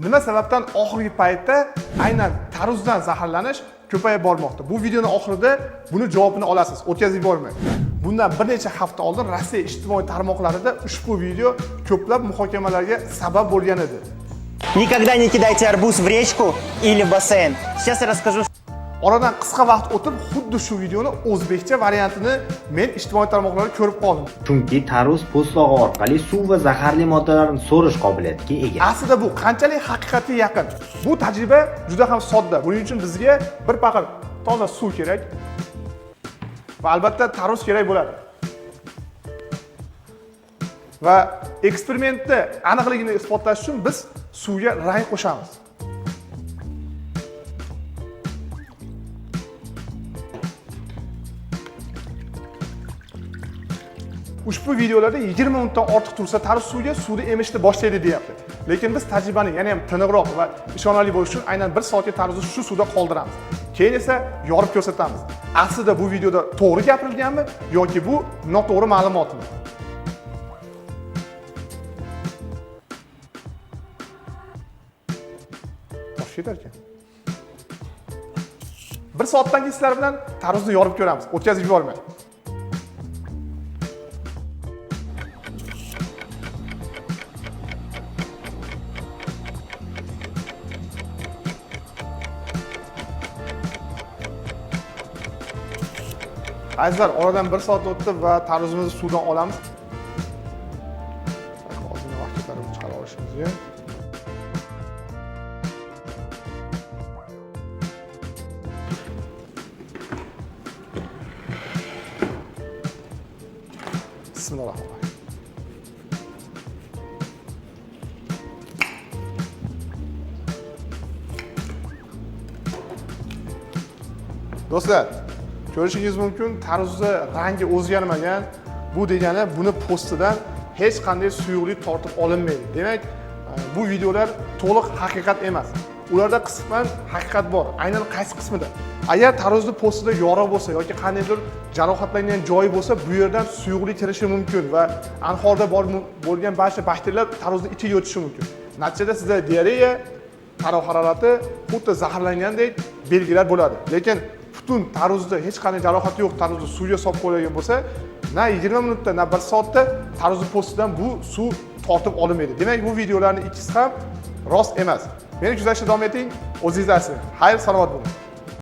Nima sababdan oxirgi paytda aynan tarvuzdan zaharlanish ko'payib bormoqda? Bu videoni oxirida buni javobini olasiz. O'tkazib yubormang. Bundan bir necha hafta oldin Rossiya ijtimoiy tarmoqlarida ushbu video ko'plab muhokamalarga sabab bo'lgan edi. Никогда не кидайте арбуз в речку или в бассейн. Сейчас я расскажу, Oradan qisqa vaqt o'tib, xuddi shu videoni o'zbekcha variantini men ijtimoiy tarmoqlarda ko'rib qoldim. Chunki tarvuz po'stlog'i orqali suv va zaharli moddalarni so'rish qobiliyatiga ega. Aslida bu qanchalik haqiqatga yaqin? Bu tajriba juda ham sodda. Buning uchun bizga bir paqir toza suv kerak va albatta tarvuz kerak bo'ladi. Va eksperimentni aniqligini isbotlash uchun biz suvga rang qo'shamiz. Ushbu videolarda 20 minutdan ortiq tursa tarvuz suvga suvni emishni boshlaydi deyapti. Lekin biz tajribani yana ham tiniqroq va ishonarli bo'lishi uchun aynan 1 soatga tarvuzni shu suvda qoldiramiz. Keyin esa yorib ko'rsatamiz. Aslida bu videoda to'g'ri gapirilganmi yoki bu noto'g'ri ma'lumotmi? Tosh ketar ekan. 1 soatdan keyin sizlar bilan tarvuzni yorib ko'ramiz. O'tkazib yubormang. Azizlar, oradan 1 soat o'tdi va tarvuzimizni suvdan olamiz. Ozgina vaqt ko'tarib chiqara olishimizga. Bismillahirrohmanirrohim. Do'stlar, ko'rishingiz mumkin, tarvuzni rangi o'zgarmagan. Bu degani buni po'stidan hech qanday suyuqlik tortib olinmaydi. Demak, bu videolar to'liq haqiqat emas. Ularda qisman haqiqat bor. Aynan qaysi qismida? Agar tarvuzni po'stida yora bo'lsa yoki qandaydir jarohatlangan joyi bo'lsa, bu yerdan suyuqlik kirishi mumkin va anhorda bor bo'lgan barcha bakteriyalar tarvuzni ichiga o'tishi mumkin. Natijada sizda diareya, tana harorati, xuddi zaharlangandek belgilar bo'ladi. Lekin butun tarvuzda hech qanday jarohati yo'q, tarvuzni suvga solib qo'yilgan bo'lsa, na 20 minutda, na 1 soatda tarvuzni po'stidan bu suv tortib olinmaydi. Demak, bu videolarning ikkisi ham rost emas. Meni kuzatishda davom eting, o'zingizni asrang. Xayr, salomat bo'ling.